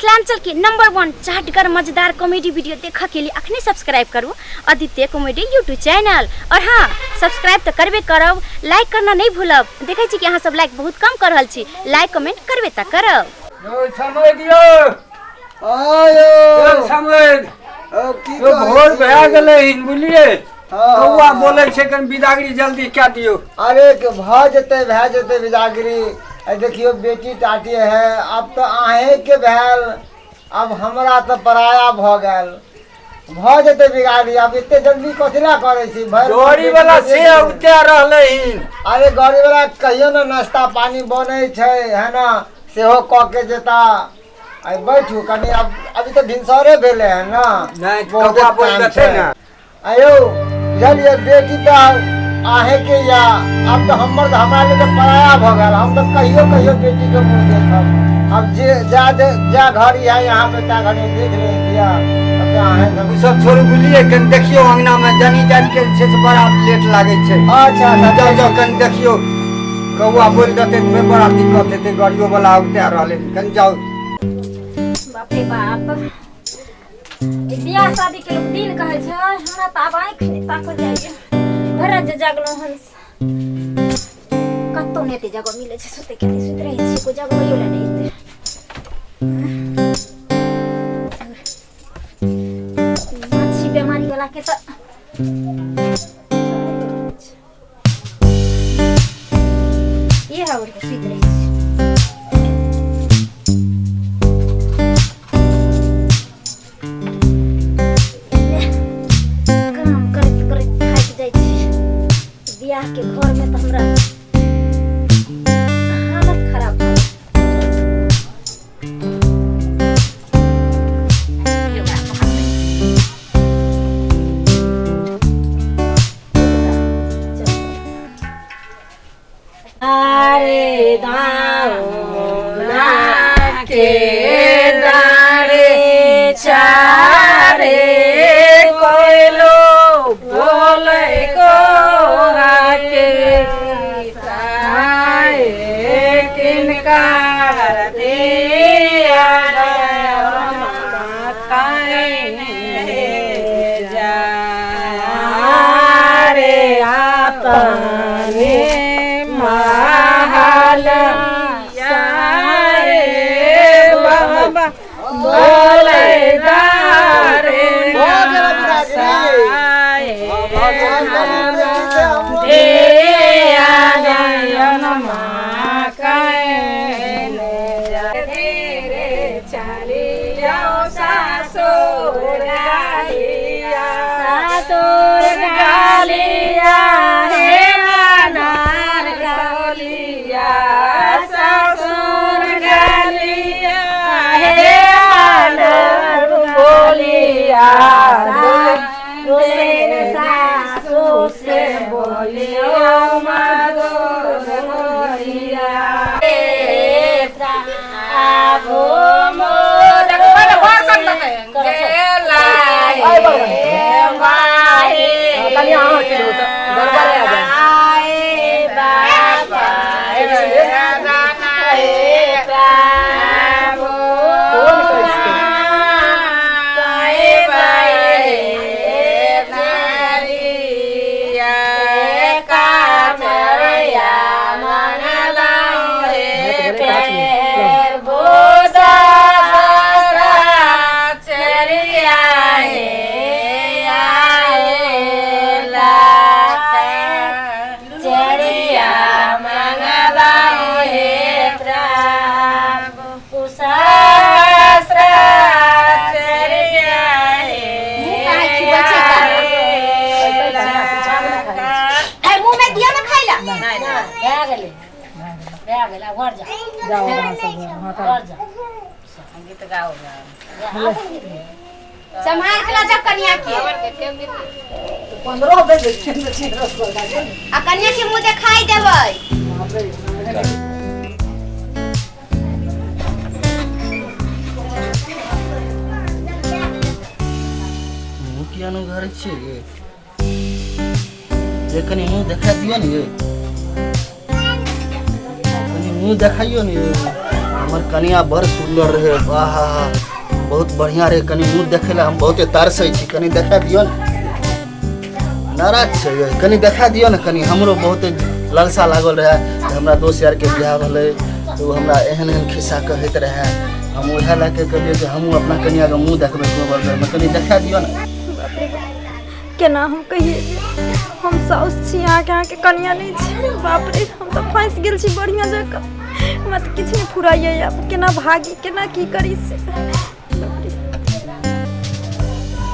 मिथिलांचल के नंबर 1 चाटगर मजेदार comedy video देखऽ के लिए अखने सब्सक्राइब करू आदित्य कॉमेडी यूट्यूब चैनल। और हाँ, सब्सक्राइब तो करबे करब, लाइक करना नहीं भूलब। देखै छी कि अहाँ सब लाइक बहुत कम कर रहल छी, लाइक कमेंट करबे त करब। यौ समय दियौ। आयो यौ समय ओ की यौ कहै भोर छी? भए गेलै हन बुझलियै। हँ, कौआ हँ। बोलै छै कनि बिदागरी जल्दी कए दियौ। अरे के भऽ जेतै, भए जेतै बिदागरी। आ देखियौ बेटी टाटी है, आब तऽ अहेँके भेल, आब हमरा तऽ पराया भऽ गेल। भऽ जेतै बिगाड़ी, आब एते जल्दी कथी लए करै छी भरि गड़ी वाला से औते रहलै हन। अरे गड़ी वाला कहियो ने नाश्ता पानी बनै छै है ना, सेहो कऽ के जेता। आइ बैठू कनि, आब अभी तऽ भिनसरे भेलै हन ना। नहि, बहुते कौआ बोलि टाइम देतै छै। ने। आयौ बुझलियै, बेटी तऽ अहेँके या, आब तऽ हमर तऽ हमरा लेल तऽ पराया भऽ गेल। हम तऽ कहियो कहियो बेटीके मुँह देखब। आब जे जा जा घड़ी है यहाँ पे ता घड़ी देख ले दिया, तब तऽ अहेँ ओ सब छोड़ू बुझलियै, कनि देखियौ अंगना मे जनी जाति के छै से बड़ा लेट लागै छै। अच्छा अच्छा, जाउ जाउ कनि देखियौ, कौआ बोलि देतै तऽ फेर बड़ा दिक्कत हेतै। गाड़ियो वाला औते रहलै, कनि जाउ। बाप रे बाप, ई बियाह शादी के लोग दिन कहै छै, हमरा तऽ आब आँखि नहि ताकल जाइए। भरि राति जे जागलहुँ हन, कतहु नहि एते जगह मिलै छै सुतै के, सुति रहै छियै, कोइ जगबैयो लए नहि एतै। माछी बेमारी वाला के तऽ ये हवर के सुति रहै छी। काम करैत करैत थाकि जाइ छी। बियाह के घर में तऽ हमरा हालत खराब भऽ गेल। अरे दाउना के दारे चारे कोइलो बोले को के किनकार दिया रे अपने महल रे बाबा बोले दारे भऽ गेल बिदागरी। सासुर गालिया हे नार गालिया, सासुर गालिया हे नार बोलिया, सासु से बोलियो मधुर बोलिया। आबो मोर मुँह में दियो ना खाइला। भए गेलै, भए गेलै, आब घर जा, घर जा। गीत गाओ। सम्हार के ला जा कनिया के। आ कनिया के मुंह देखाई देबै। मुँह किया नहि उघारै छियै गे? ये कनि मुँह देखा दियौ ने गे, कनि मुँह देखाइयो ने गे। हमर कनिया बड़ सुंदर रहे, वाह बहुत बढ़िया रहे। कनी मुँह देखे ला हम बहुते तरसै छी, कनी देखा दियौ ने। नाराज छै यै, कनी देखा दियौ ने। कनी हमरो बहुते ललसा लागल रहे, हमरा दोस्त यार के बियाह भेलै तऽ ओ हमरा एहन एहन खिस्सा कहैत रहे। हम उएह लए कऽ कहलियै कि हमहूँ अपना कनियाके मुँह देखबै कोबरमे, कनी देखा दियौ ने। केना हम कहिए जे हम साउस छी अहाँके, अहाँके कनिया नहि छी। बाप रे, हम तऽ फँसि गेल छी बढ़िआँ जकाँ। हमरा तऽ किछु नहि फुराइए आब, केना भागी केना की करी से।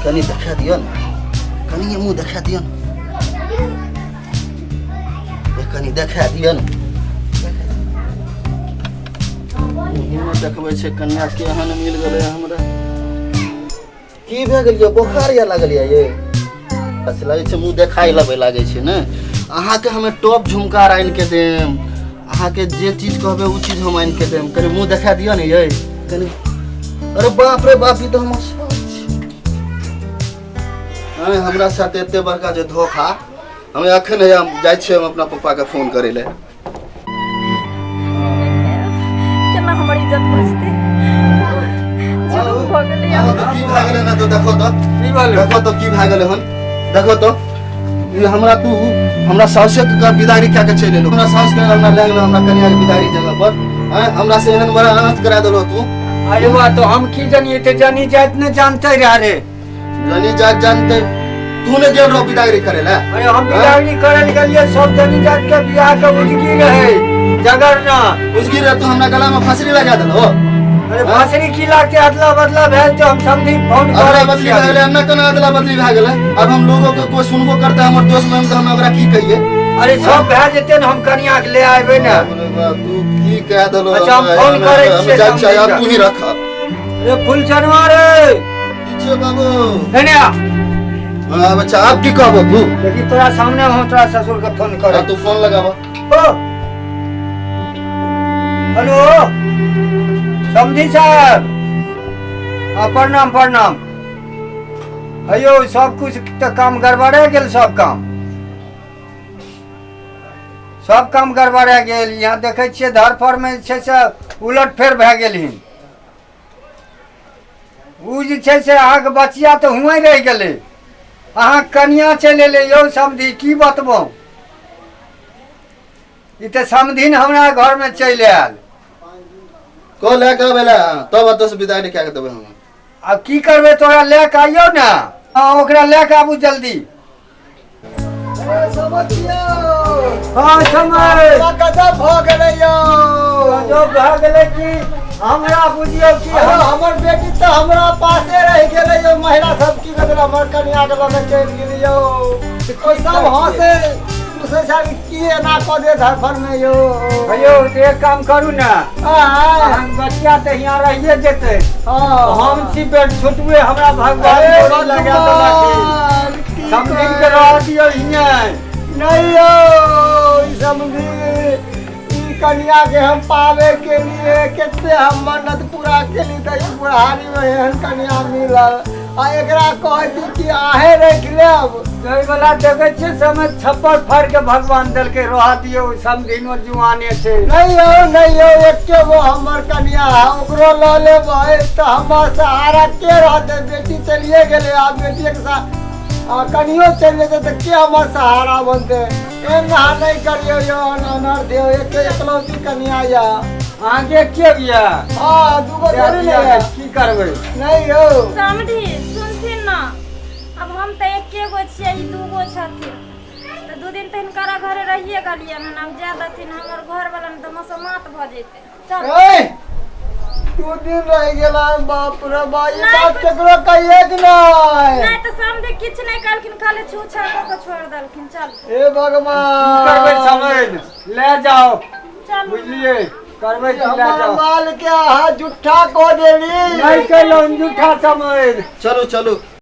कनी देखा दियौ ने, कनी मुँह देखा दियौ ने, कनी देखा दियौ ने। देखबै छै कन्या केहन मिल गेलै हमरा। की भए गेल यौ, बोखार या लागल या ये? अच्छा लागै छै मुँह देखाइ लेबै लागै छै ने। अहाँके हमे टॉप झुमका आनि के देम, अहाँके जे चीज कहबै ओ चीज हम आनि के देम। कनी मुँह देखा दियौ ने यै कनी। अरे बाप रे बाप, ई तऽ हमर साउस छी। हमरा साथ एते बड़का जे धोखा। हम एखन हम जाइ छियै, हम अपना पप्पाके फोन करै लए। केना हमर इज्जत बचतै, जुलुम भऽ गेलै। की भए गेलै ने? तो देखो तो देखो तो की भए गेलै हन। देखो तो ई हमरा तू हमरा साउसे के बिदागरी कए के चलि एलौ। हमरा साउस के हमरा लए गेलौ हमरा कनिया के बिदागरी जगह पर। हमरा से एहन बड़ा अनर्थ करा देलौ तू। अरे वाह, तो हम की जानिए, ते जानी जात ने जानते रह रे। जानी जात जानते तू ने गेल रहो बिदागरी करे ला। अरे हम बिदागरी करे ले गेलिए, सब जानी जात के बियाह के उजगी रहे जगर ना उजगी रहे, तू हमरा गला में फांसी लगा देलहो। अरे फांसी की लागते, अदला बदला भेल तो हम समझी फोन अदला बदली भए गेलै। हमरा केना अदला बदली भए गेलै? अब हम लोगों के कोई सुनबो करते हमर दोस्त में, तो हम ओकरा की कहिए? अरे सब भए जेतै ने, हम कनिया के ले आबे ने। तू की कह देलहो? अच्छा हम फोन करै छियै। जा छै, अब तू ही रख। अरे फूल चनवा रे, की बाबू एने आ। हां बच्चा, अब की कहबो तू? देखी तोरा सामने हम तोरा ससुर के फोन करे। तू फोन लगाबो। ओ हेलो समझी साहब, हाँ प्रणाम प्रणाम। अयो सब कुछ तो काम गड़बड़ा गेल, सब काम गड़बड़ा गेल। यहाँ देखै छियै धरफड़ में जे छै से उलट फेर भए गेल हन। ओ जे छै से अहाँके बचिया तऽ हुएँ रहि गेलै, अहाँ कनिया चलि एलै। यौ समधी की बतबौ, ई तऽ समधिन हमरा घरमे चलि आयल। को लए के अबै लए तब ओतऽ से विदाई कए के देबै हम। आब की करबै, तोरा लए के आइयौ ने। हँ ओकरा लए के आबू जल्दी। हाँ समय गजब भऽ गेलै यौ, गजब भए गेलै कि हमरा बुझियौ कि हमर बेटी तऽ हमरा पासे रहि गेलै यौ। महिला सब की बदल हमर कनिया के लऽ के चलि गेलै यौ। सब हँसे पूछै छै की एना कऽ दे धरफड़ में यौ। यौ एक काम करू ने, अहाँके बचिया तऽ हियाँ रहिए जेतै, हम छी बेट छुटबे, हमरा भगवान लगा देलक। समझी के रह दियौ हियाँ। नहीं यौ समझी, ई कनिया के हम पावे के लिए कते हम मन्नत पूरा केली तऽ ई बुढ़ारी में एहन कनिया मिलल। आ एकरा कहै छी कि आहे राखि लेब। तै वाला देखै छियै समय छप्पर फाड़ के भगवान देलकै, रह दियौ समधिनो जुआने छै। नहीं यौ नहीं यौ, एके गो हमर कनिया है, ओकरो लऽ लेबै तऽ हमर सहारा के रहतै? बेटी चलिए गेलै, आब बेटिए के साथ कनियो चलि जेतै तऽ के हमर सहारा बनतै? एना नहि करियौ यौ, अनर्थ यौ। एके एकलौती कनिया यऽ अहाँके के यऽ? हँ दूगो थोड़ी ने यऽ। की करबै? नहीं यौ समधी सुनथिन ना, अब हम तऽ एके गो छियै, ई दूगो छथिन, तऽ 2 दिन तऽ हिनकरा घरे रहिए गेलियै हन। आब जाय देथिन हमर घरवला ने तऽ मसोमात भऽ जेतै। चल 2 दिन रहि गेला, बाप रे बाप, ई बात केकरो कहिए कि नहि? नहि तऽ समधी किछु नहि कहलखिन, खाली छू छा कऽ के छोड़ि देलखिन। चल हे भगवान, करबै समझ ले जाओ, बुझलियै? करबै कि ले जाओ। माल के अहाँ झूठा कऽ देली। नहि कयलहुँ झूठा समझ। चलू चलू।